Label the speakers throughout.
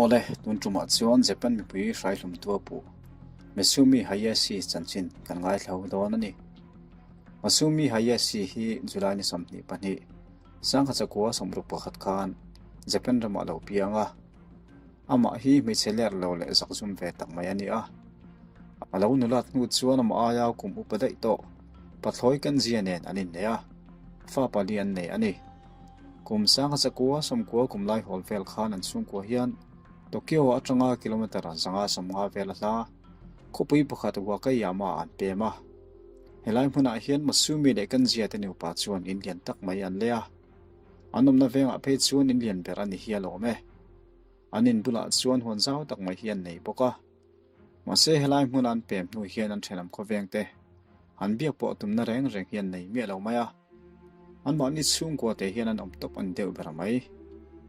Speaker 1: Awle, tun tumah chuan Japan mipui hraihlumtu a puh Masumi Hayashi chanchin kan ngaithla dawn a ni. Masumi Hayashi hi July ni 22, Sangha 61 khan Japan ramah lo piang a. Amah hi hmeichhe ler lo leh zakzum ve tak mai a ni a. A lo nulat hnu chuan amah aia kum upa daih tawh Pathlawi Kenjia nen an innei a, fa pali an nei a ni. Kum 1990 kum lai hawl vel khan an chhungkua hian Tokyo atanga kilometre 150 vel a hla khawpui pakhat Wakayama ah an pem a. Helai hmunah hian Masumi leh Kenjia te nupa chuan in lian tak mai an lei a. An awmna vengah phei chuan in lian ber a ni hi a lawm e. An in bulah chuan huan zau tak mai hi an nei bawk a. Mahse helai hmuna an pem hnu hian an thenawm khawveng te an biak pawh tumna reng reng hi an nei miah lo mai a. Anmahni chhungkua te hian an awm tawp an deuh ber mai.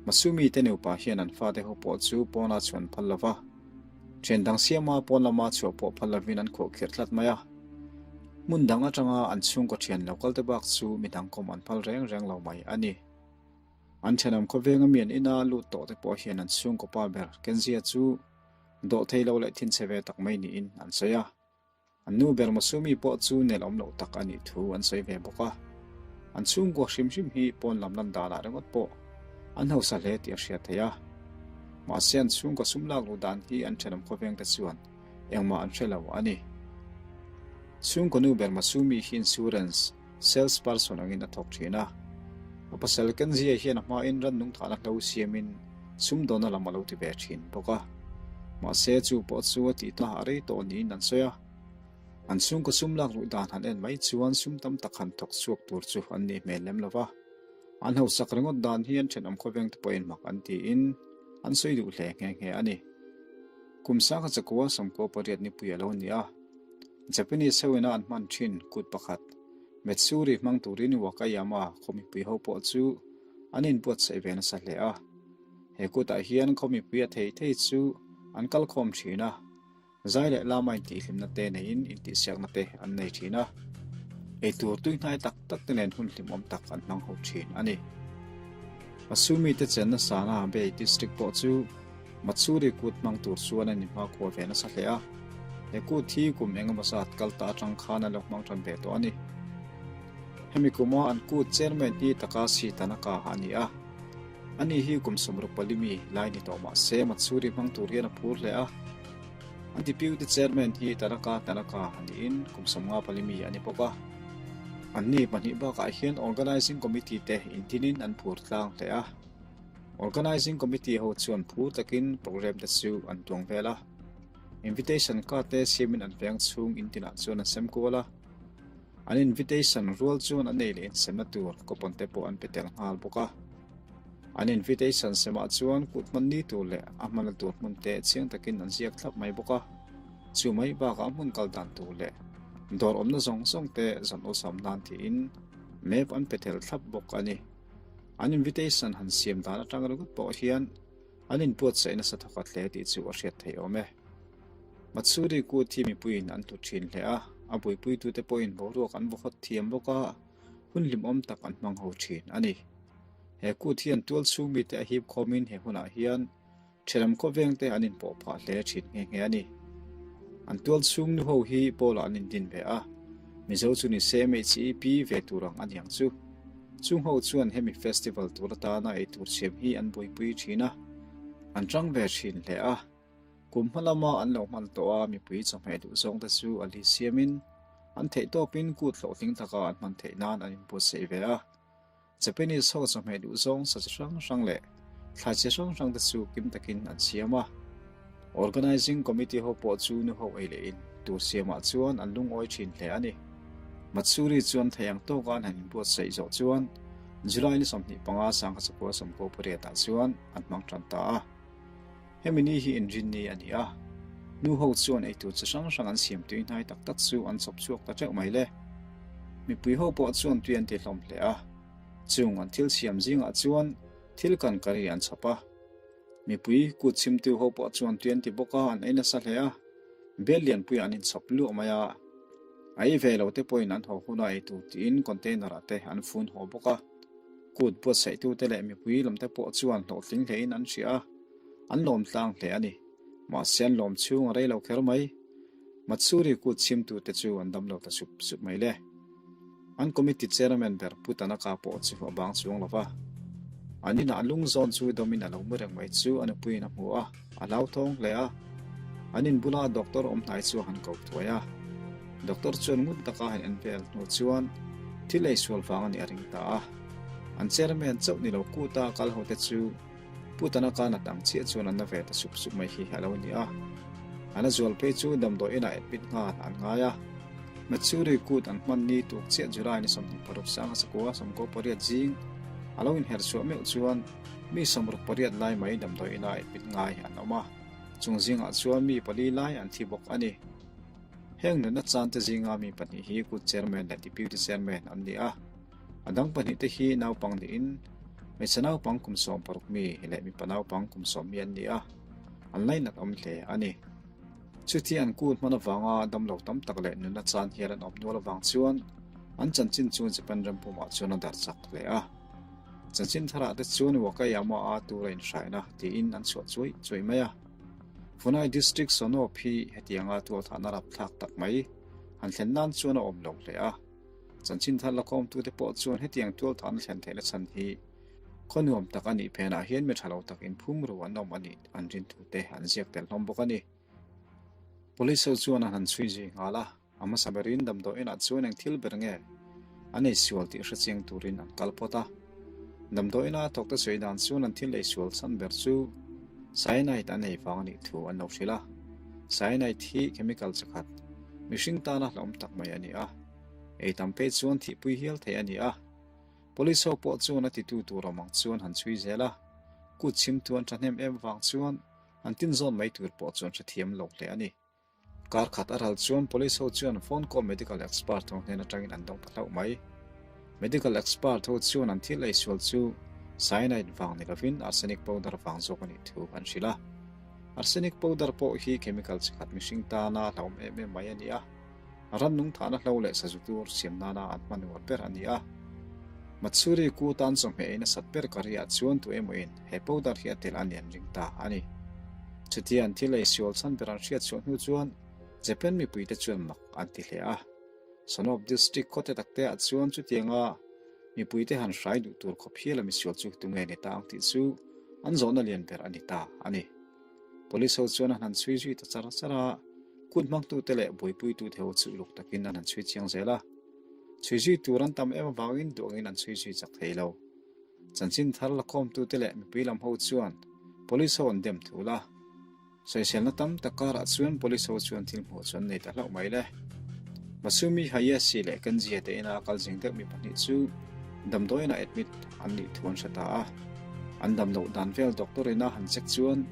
Speaker 1: Masumi te nupa hian an fate ho pawh chu pawna chhuan phal lo va. Thian dang siama pawn lama chhuah pawh phal lovin an khuahkhirh tlat mai a. Hmun dang atanga an chhungkaw thian lo kalte bak chu mi dang kawm an phal reng reng lo mai a ni. An thenawm khawvenga mi an ina lut tawh te pawh hian an chhungkaw pa ber Kenzia chu dawh thei lo leh thinchhe ve tak mai niin an sawi a. An nu ber Masumi pawh chu nel awm loh tak a nih thu an sawi ve bawk a. An chhungkua hrim hrim hi pawn lam lan danah ringawt pawh an hausa hle tih a hriat theih a. Mahse an chhungkaw sum lak luh dan hi an thenawm khawveng te chuan engmah an hre lo a ni. Chhungkaw nu ber Masumi hi insurance sales person angin a thawk thin a. A pasal Kenzie hian a hmain rannung thahna hlo siamin sumdawnna lam a lo ti ve thin bawk a. Mahse chu pawh chu a tih ta a rei tawh niin an sawi a. An chhungkaw sum lak luh dan han en mai chuan sum tam tak han thawk chhuak tur chu an nih hmel lem lo va. An hausak ringawt dan hi an thenawm khawveng te pawhin mak an tiin an sawi duh hle nghe nghe a ni. Kum sangha chakua 98 nipui a lo ni a. Japanese hoina an hman thin kut pakhat, Matsuri hmang turin Wakayama khaw mipui ho pawh chu an inbuatsaih ve nasa hle a. He kutah hian khaw mipui a thei thei chu an kal khawm thin a, zai leh lama intihhlimna te neiin intihsiakna te an nei thin a. Eitur tuihnai tak tak te nen hun hlimawm tak an hmang ho thin a ni. Masumi te chenna sana Bay District pawh chu Matsuri kut hmang tur chuan an inhmakhua ve nasa hle a, he kut hi kum eng emaw zat kal ta atang khan an lo hmang tan ve tawh a ni. Hemi kuma an kut chairman hi Takashi Tanaka a ni a, ani hi kum 64 mi lai ni tawh mah se Matsuri hmang tur hian a phur hle a. An deputy chairman hi Tanaka Tanaka niin kum 54 mi a ni bawk a. Anni pahnih bakah hian organising committee te intinin an phur tlang hle a. Organising Committee ho chuan phur takin programme te chu an tuang vel a. Invitation card te siamin an veng chhung in tinah chuan an sem kual a. An invitation rual chuan an ei leh insemna tur coupon te pawh an pe tel nghal bawk a. An invitation semah chuan kut hman ni tur leh a hmana tur hmun te chiang takin an ziak thlap mai bawk a. Chu mai bakah hmun kal dan tur leh dawr awmna zawng zawng te zawn awlsam nan tiin map an pe tel thlap bawk a ni. An invitation han siam dan atang ringawt pawh hian an inbuatsaih nasa thawkhat hle tih chu a hriat theih awm e. Matsuri kut hi mipuiin an tlu thin hle a, a buaipuitute pawhin boruak an vaw hawt thiam bawk a, hun hlimawm tak an hmang ho thin a ni. He kut hian tual chhung mite a hip khawmin he hunah hian Thenawm khawveng te an inpawh phah hle thin nghe nghe a ni. An tual chhung nu ho hi pawlah an indin ve a, Mizo chu ni se MHEP ve tur ang a niang chu. Chung ho chuan hemi festival tur atana ei tur siam hi an buaipui thin a, an tang ve thin hle a. Kum hma lama an lo hman tawh a mipui chawhmeh duh zawng te chu a li siamin an theihtawpin kut hlawhtling taka an hman theih nan an inbuatsaih ve a. Japanese ho chawhmeh duh zawng sa chi hrang hrang leh thlai chi hrang hrang te chu kim takin an siam a. Organising Committee ho pawh chu nu ho ei leh in tur siamah chuan an lungawi thin hle a ni. Matsuri chuan thei ang tawka an han inbuatsaih zawh chuan July ni 25 1998 ah chuan an hmang tan ta a. Hemi ni hi inrinni a ni a, nu ho chuan eitur chi hrang hrang an siam tui hnai tak tak chu an chawp chhuak ta teuh mai le. Mipui ho pawh chuan tui an ti hlawm hle a, chung an thil siam zingah chuan thil kan curry an chhawp a. Mipui kut chhimtu ho pawh chuan tui an ti bawk a, an ei nasa hle a, bel lianpuiah an inchhawp luah mai a. A ei ve lo te pawhin an haw huna eitur tiin container ah te an fun haw bawk a. Kut buatsaihtute leh mipui lamte pawh chuan hlawhtling hlein an hria a. An lawm tlang hle a ni. Mahse an lawm chhung a rei lo kher mai. Matsuri kut chhimtute chu an dam lo ta sup sup mai le. An committee chairman ber Pu Tanaka pawh chu a bang chuang lo va. An inah lung zawn chu dawmin a lo mu reng mai chu a nupuiin a hmu a, a hlauthawng hle a. An in bula doctor awm hnai chu a han ko thuai a. Doctor chuan ngun taka han en vel hnu chuan thil ei sual vang a nih a ring ta a. An chairman chauh ni lo kuta kal hote chu Pu Tanaka nat ang chiah chuan an na ve ta sup sup mai hi a lo ni a. A na zual phei chu damdawi inah admit nghal an ngai a. Matsuri kut an hman ni tuk chiah July ni 26 sanga sakua 98 zing a lo inher chhuah meuh chuan mi 68 lai mai damdawi inah admit ngai an awm a. Chung zingah chuan mi pali lai an thi bawk a ni. Heng nunna chante zinga mi pahnih hi kut chairman leh deputy chairman an ni a. A dang pahnihte hi naupang niin hmeichhe naupang kum 60 mi leh mipa naupang kum 10 mi an ni a, an lainat awm hle a ni. Chuti an kut hman avanga damlo tam tak leh nunna chan hial an awm nual avang chuan an chanchin chu Japan ram pumah chuan a darh chak hle a. Chanchin tharah te chuan Wakayama-a tura inhraina tiin an chhuah chuai chuai mai a. Funai District Sonop hi hetianga tualthahna rapthlak tak mai han thlen nan chuan a awm lo hle a. Chanchin thar lakhawmtute pawh chuan hetiang tualthahna thlen theihna chhan hi khaw nuam tak a nih phenah hian mi tha lo tak inphum ru an awm a nih an rintute an ziak tel hlawm bawk a ni. Police ho chuan an han chhui zui nghal a, a hmasa berin damdawi inah chuan eng thil ber nge an ei sual tih hre chiang turin an kal phawt a. Damdawi ina thawkte sawi dan chuan an thil ei sual chhan ber chu cyanide an ei vang a nih thu an lo hrilh a. Cyanide hi chemical chakhat mihring tana hlauhawm tak mai a ni a. Ei tam phei chuan thihpui hial thei a ni a. Police ho pawh chuan a titu tur awm ang chuan han chhui zel a. Kut chhimtu an thahnem em avang chuan an tinzawn mai tur pawh chuan hrethiam lo hle a ni. Kar khat a ral chuan police ho chuan phone call medical expert ho hnen atangin an dawng ta hlauh mai. Medical expert ho chuan an thil ei sual chu cyanide vang ni lovin arsenic powder vang zawk a nih thu an hrilh a. Arsenic powder pawh hi chemical chi khat mihring tana hlauhawm em em mai a ni a. Rannung thahna hlo leh sazu tur siam nana an hman uar ber a ni a. Matsuri ku tan chawhmeh ei nasat ber ka riah chuan tu emawin he powder hi a tel a ni an ring ta a ni. Chutia an thil ei sual chhan ber an hriat chhuah hnu chuan Japan mipuite chuan mak an ti hle a. Sonop District khawte takteah chuan chutianga mipuite han hrai duh tur khawp hial a misual chu tunge ni ta ang tih chu an zawhna lian ber a ni ta a ni. Police ho chuan an han chhui zui ta char char a, kut hmangtute leh buaipuitute ho chu uluk takin an han chhui chiang zel a. Chhui zui tur an tam em avangin duh angin an chhui zui chak thei lo. Chanchin thar lakhawmtute leh mipui lam ho chuan Police ho an dem thul a. Sawiselna tam tak karah chuan Police ho chuan thil hmuh chu an nei ta hlauh mai le. Masumi Hayashi leh Kenji-a te ina kal zing deuh mi pahnih chu damdawiinah admit an nih thu an hre ta a. An dam loh dan vel doctor ina han check chuan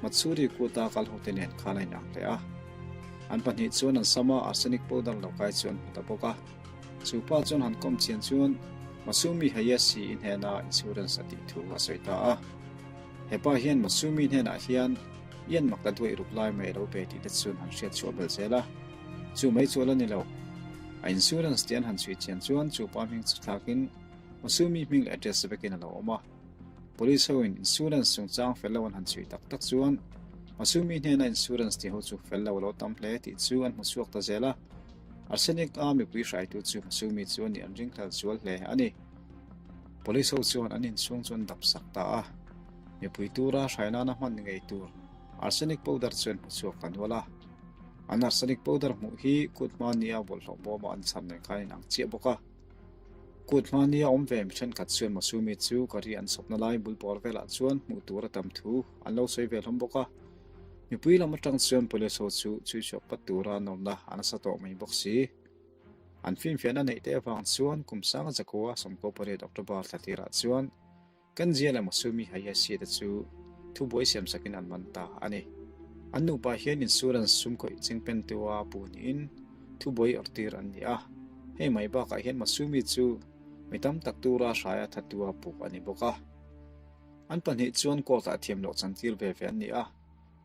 Speaker 1: Matsuri kuta kal hote nen khan a inang hle a. An pahnih chuan an sama arsenic powder lo kai chu an hmu ta bawk a. Chu pa chuan han kawm chian chuan Masumi Hayashi i hnena insurance a tih thu a sawi ta a. He pa hian Masumi hnenah hian Ian mak la duaih ruk lai mai a lo pe tih te chuan han hriat chhuah belh zel a. Chu mai chu a la ni lo. A insurance tih an han chhui chian chuan chu pa hming chu thlakin Masumi hming leh address vekin a lo awm a. Police hoin insurance chungchang fel lo an han chhui tak tak chuan Masumi hnena insurance tih ho chu fel lo a lo tam hle tih chu an hmu chhuak ta zel a. Arsenic a mipui hraitu chu Masumi chu a nih an ringhlel zual hle a ni. Police ho chuan an inchhung chu an dap sak ta a. Mipui tura hrai nana hman ngei tur arsenic powder chu an hmu chhuak ta nual a. An arsenic powder hmuh hi kut hma nia bawlhhlawh bawma an chhar nen khan inang chiah bawk a. Kut hma nia awm ve mi thenkhat chuan Masumi chu curry an chhawpna lai bul bawr velah chuan hmuh tur a tam thu an lo sawi ve hlawm bawk a. Mipui lam atang chuan police ho chu chhui chhuak pat tura an awmna a nasa tawh mai bawk si. An finfiahna neih te avang chuan kum sanga zakua 18 October thla tirah chuan Kan zia leh Masumi Hayashi te chu thubuai siam sakin an man ta a ni. An nupa hian insurance sum khawih chingpen tua pu niin thubuai awrhtir an ni a. Hei mai bakah hian Masumi chu mi tam tak tura hraia thatua puk a ni bawk a. An pahnih chuan court-ah thiam loh chantir ve ve an ni a.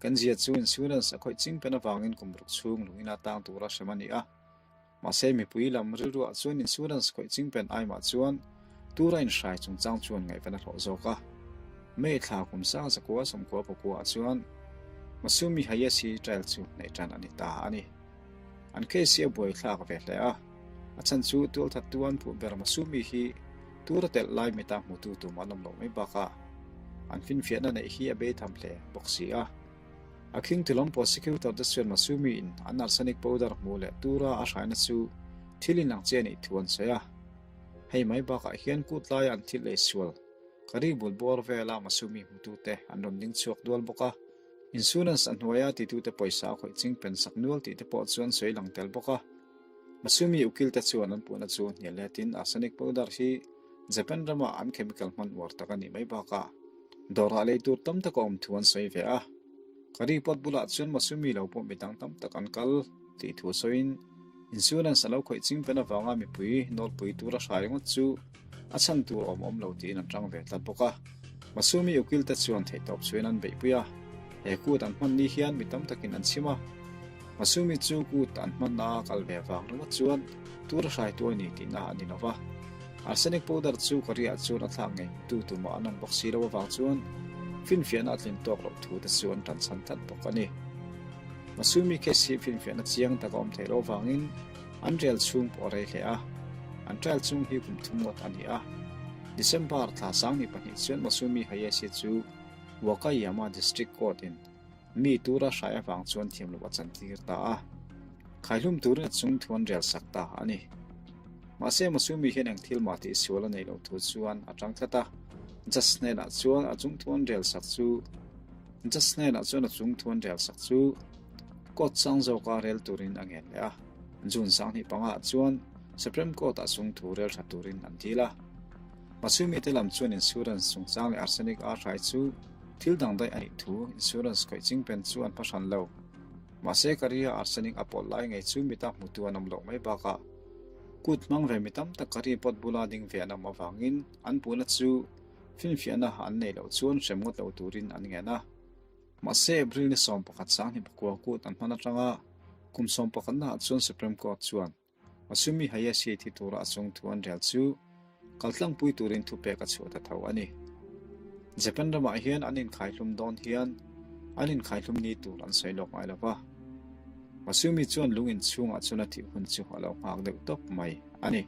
Speaker 1: Kan zia chu insurance a khawih chingpen avangin kum ruk chhung lungina tang tura hrem a ni a. Mahse mipui lam rilruah chuan insurance khawih chingpen aimah chuan tura inhrai chungchang chuan ngaihven a hlawh zawk a. May thla kum 1999 ah chuan Masumi Hayashi trial chu neih tan a ni ta a ni. An case hi a buaithlak ve hle a, a chhan chu tualthattu an puh ber Masumi hi tur a telh lai mita hmutu tum an awm loh mai bakah an finfiahna neih hi a beitham hle bawk si a. A khing tilawm prosecutor te chuan Masumi in an arsenic powder hmuh leh tura a hraina chu thil inang che a nih thu an sawi a. Hei mai bakah hian kut laia an thil ei sual Kari bul bawr vela Masumi hmutute an rawn ding chhuak dual bawk a. Insurance a hnuaia titute pawisa a khawih ching pen sak nual tih te pawh chuan sawi lang tel bawk a. Masumi ukil te chuan an puhna chu hnial letin arsenic powder hi Japan rama an chemical hman uar tak a nih mai bakah dawrah lei tur tam tak a awm thu an sawi ve a. Kari pot bulah chuan Masumi lo pawh midang tam tak an kal tih thu sawiin insurance a lo khawih ching pen avanga mipui nawlpui tura hrai ringawt chu A chhan tur awm awm lo tiin an tang ve tlat bawk a. Masumi ukil te chuan theihtawp chhuin an beihpui a, he kut an hman ni hian mi tam takin an chim a. Masumi chu kut an hmanna a kal ve vang ringawt chuan tur a hrai tuai ni tihna a ni lo va. Arsenic powder chu ka riah chuan a thlak ngei tu tumah an awm bawk si lo avang chuan finfiahna a tlin tawk loh thu te chu an tan chhan tlat bawk a ni. Masumi case hi finfiahna chiang tak a awm theih loh avangin An rel chhung pawh a rei hle a, an trial chhung hi kum thum ngawt a ni a. December thla 22 chuan Masumi Hayashi chu Wakayama District Court in mi tura hrai avang chuan thiam loh a chantir ta a, khaihlum turin a chung thu an rel sak ta a ni. Mahse Masumi hian eng thil mah tih sual a neih loh thu chuan a tang tlat a, judge hnenah chuan a chung thu an rel sak chu judge hnenah chuan a chung thu an rel sak chu Court sang zawka rel turin a ngen leh a, June 25 ah chuan Supreme Court ah chung thu rel tha turin an dil a. Masumi te lam chuan insurance chungchang leh arsenic a hrai chu thil dang daih a nih thu insurance khawih chingpen chu an hmahran lo. Mahse Karia arsenic a pawlh lai ngei chu mita hmutu an awm loh mai bakah kut hmang ve mi tam tak Kari pot bula ding ve an awm avangin an puhna chu finfiahna an neih loh chuan hrem ngawt lo turin an ngen a. Mahse, April ni 11 sanghnih pakua kut an hman atanga kum 11 naah chuan Supreme Court chuan Masumi Hayashi thi tura a chung thu an rel chu kaltlangpui turin thupek a chhuah ta tho a ni. Japan ramah hian an inkhaihlum dawn hian an inkhaihlum ni tur an sawi lawk ngai lo va. Masumi chuan lung inchhungah chuan a thih hun chu a lo nghak deuh tawp mai a ni.